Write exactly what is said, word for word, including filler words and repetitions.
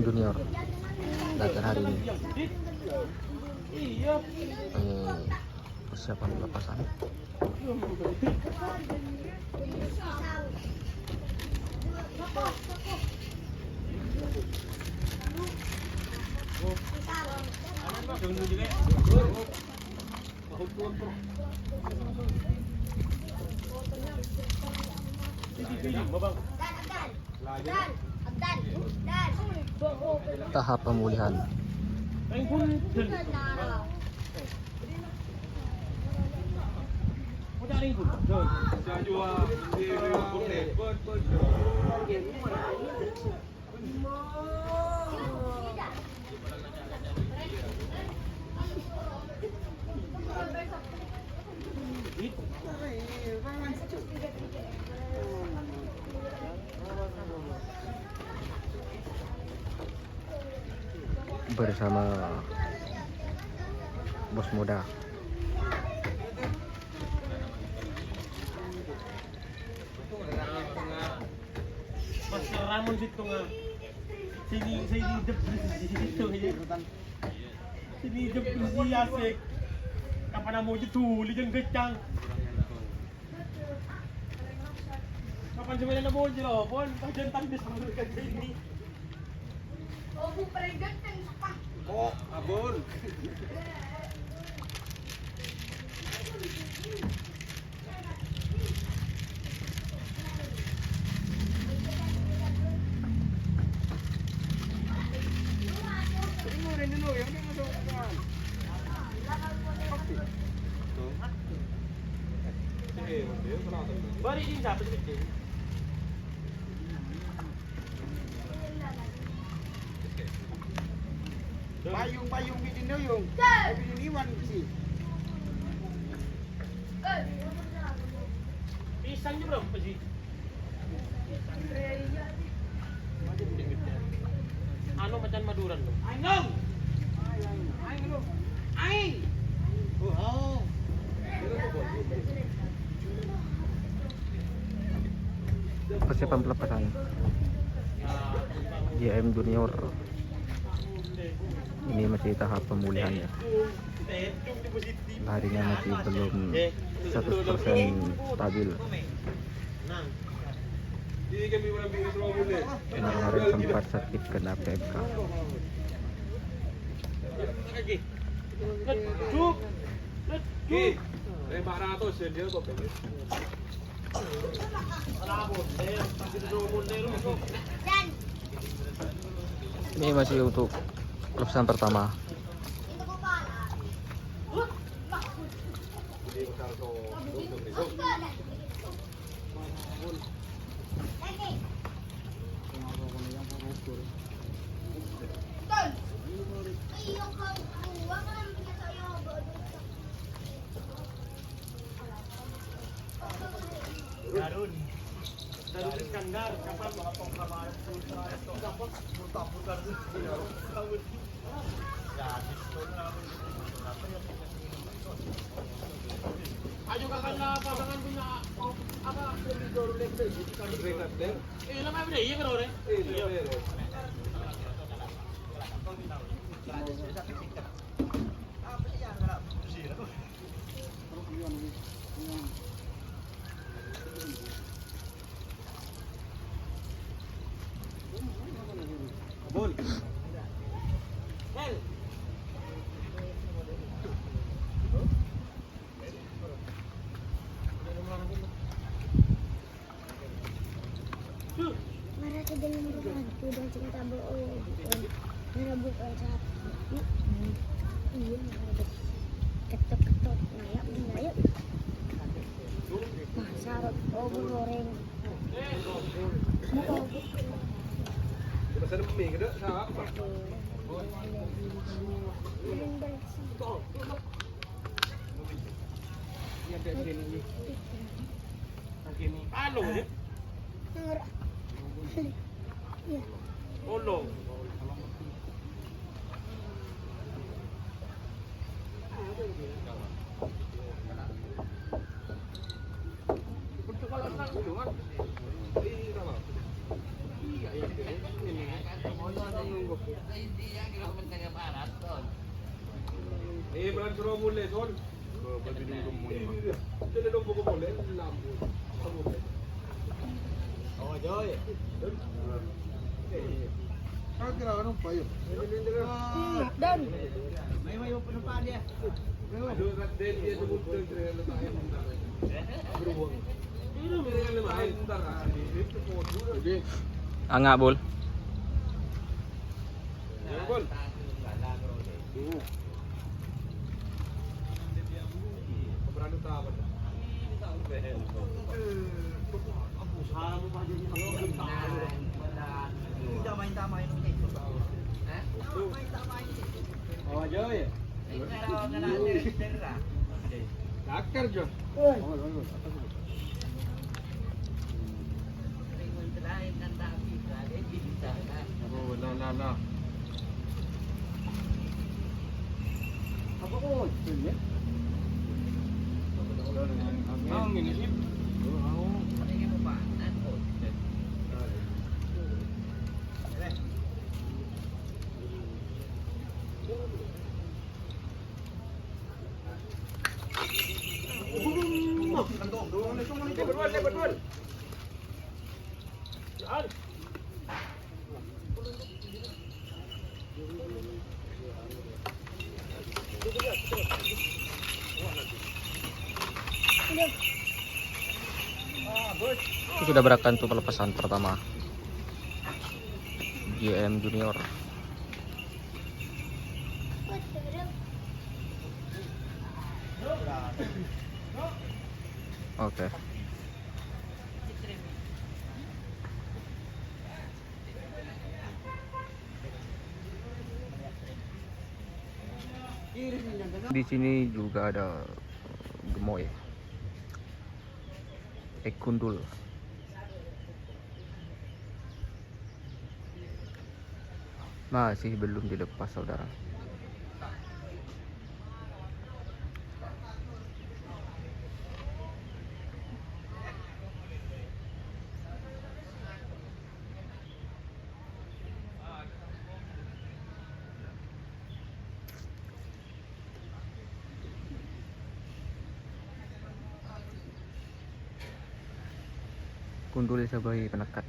Junior latihan hari ini. Eh, persiapan pelepasan. Tahap pemulihan. Bersama Bos Muda. Pas ngeramun situ, ah. Sini, sini, jebres di situ, ya. Sini, jebres di asik. Kapan mau jeduli, jeng gecang. Kapan sebenarnya mau jelopon, pajan tadi sama sini. Oh, Bu, peregat yang sepah. Oh, abon. Bari din dapat gede. Payung, payung bidin duyung. Bidin iwan sih. Pisang jam berapa sih? Anu macan Maduran tuh. Aing dong. Aing dong. Aing. Oh. Persiapan pelepasan J M Junior. Ini masih tahap pemulihannya. Larinya masih belum seratus persen stabil. Karena kemarin sempat sakit kena P M K. Ini masih untuk pelepasan pertama. Darun. Darun Iskandar, kapan? Ayo, kakak, pasangan punya, oh, apa, lebih dulu, lebih dulu. Eh, lama udah, iya, kan, Ore? Iya. Mara ka dâlem rowa, bhâdhân sè tabâ' owa, bhâdhân. Mara bukka' sapi. Iyâ, mara kettok-kettok, ngayap, ngayap. Nah, sarot, owa goreng. Pesen mie, gede, siapa? Anu, ya? Ora. Iya. Olo. Iya, iya, iya. Ini. Eh, bulan suruh mulai, Son. Jadi dong buku boleh, lampu. Oh, Joy. Kira-kira apa ya? Dan. Ayo, ayo, penumpang dia. Ayo. Anga', Bul. Oh, Joy. Dakar, Jo. Oh, la, la, la. Apa kok, ya? Bang, ini sih. Itu sudah berakan tuh pelepasan pertama J M Junior. Oke. Di sini juga ada gemoy. Eh, gundul. Masih belum dilepas, saudara. Gundul sè bhâi panèka.